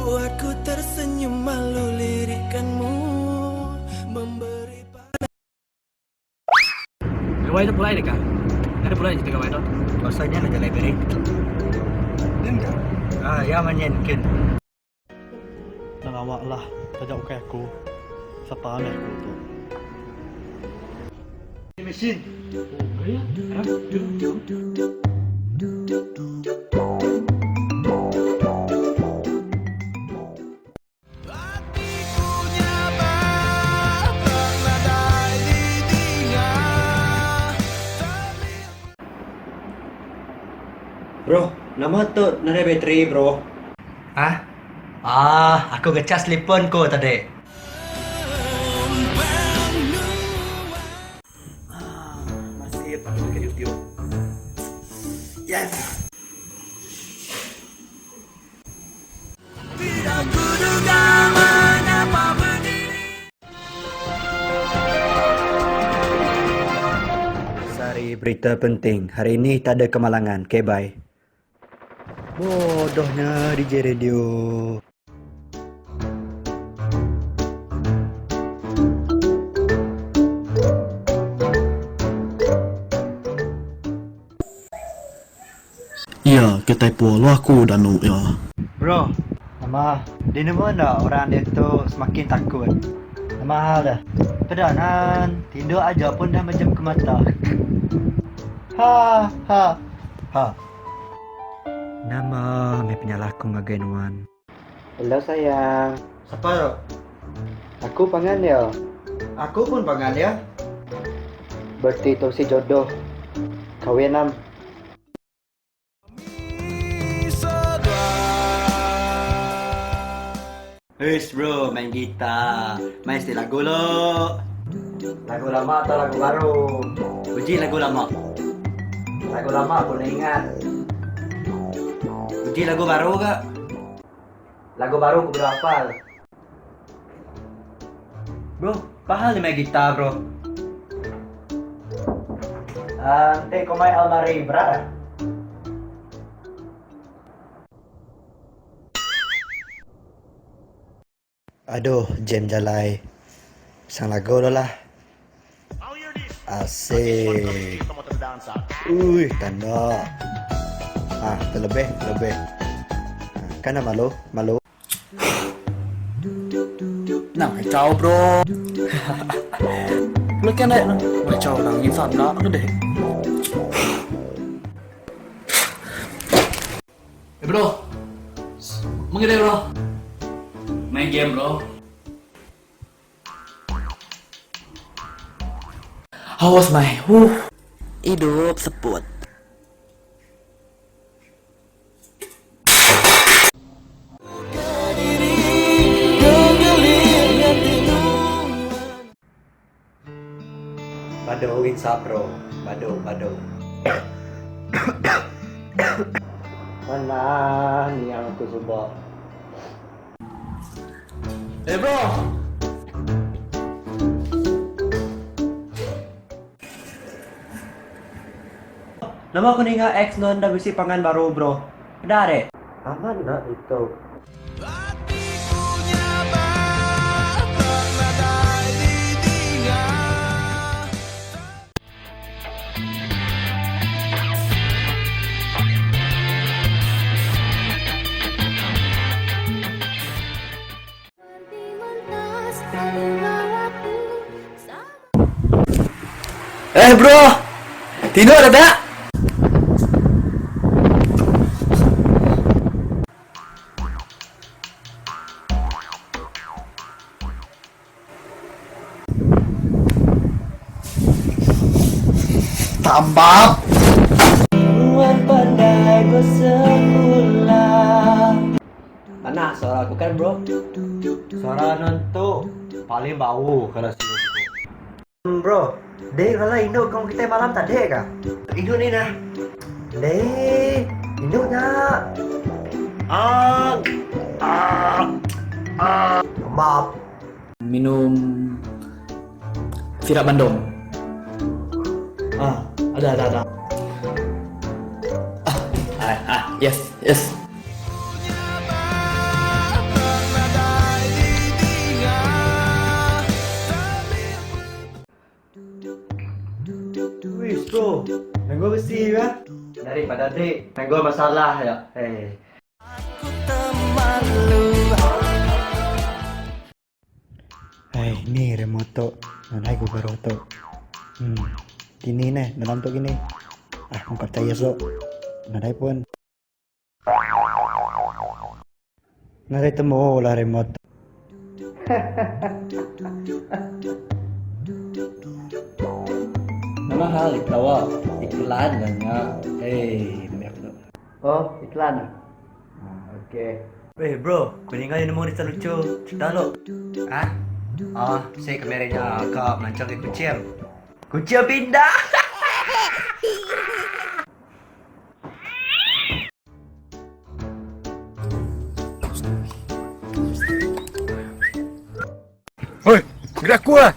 Buatku tersenyum malu lirikanmu Memberi Gawai tu pulai deka. Kada pulai kita gawai tu. Pasal nya ngagai library. Din ka? Ah, ya manyin kin. Nang awak lah taja ukai aku. Sapa meh aku tu. Mesin. Bro, nama tu nadai bateri bro? Hah? Ah, aku ngecas telefon ku tadi. Nasib aku ke YouTube. Yes. Tidak kuduga mengapa berdiri Sari berita penting. Hari ini tak ada kemalangan. Okay, bye. Bodohnya DJ radio. Iya, kitai pua lu aku danu iya. Bro, nama di nemu enda orang diatu semakin takut. Nama hal dah. Peda nan, tinduk aja pun dah mejam ke mata. Ha ha ha. Nama meh penyalah aku ngagai nuan. Hello sayang. Sapa tu? Aku pangan dia. Aku pun pangan dia. Berti tu si jodoh. Kawin am. Eish bro, main gitar. Main siti lagu lo. Lagu lama atau lagu baru? Uji lagu lama. Lagu lama aku enda ingat. Uji lagu baru ga. Lagu baru ku bedau hafal. Bro, pahal nya main gitar bro. Enti ku mai almari berat ah. Aduh jam jalai sang lagu tu lah. Asik. Ui tanda. Ah terlebih terlebih. Ah, kan dah malu malu. Nang kacau bro. Lu kan dek, kacau nang insan nak tu deh. Eh bro, mengedek bro. Main game bro. How was my? Huh. Idup seput. Badu nginsap bro. Badu badu. Manah niang aku suba. Eh bro. Nama aku ninga ex nuan dah bisi pangan baru bro. Peda deh. Amat enda ditu. Eh bro, tinduk dah tak? Tambap. Nuan pandai besekula. Manah suara aku kan bro? Suara nuan tu paling bau kalau siu aku. Bro, deh kala indu ke kitai malam tadi ka? Indu ni nah. Deh, indu nya. Ah. Ah. Ah. Lembab. Minum sirap bandung. Ah, ada ada ada. Ah, ah, ah, yes, yes. Nangguh besi ka. Daripada dik nangguh masalah ya. Eh. Aku temalu. Hai, ni remote tu. Nadai ku baruh tu. Hmm. Kini neh, dalam tu kini. Ah, aku percaya sok. Nadai pun. Nadai temu lah remote tu. Nama hal diketawa? Iklan lah nya. Hei, Oh, iklan ah. Ah, okey. Weh bro, ku ninga iya nemu rita lucu. Cerita lu. Ah? Oh, bisi kamera nya ka mancung ke kuching. Kuching pindah. Hoi, gerak aku lah.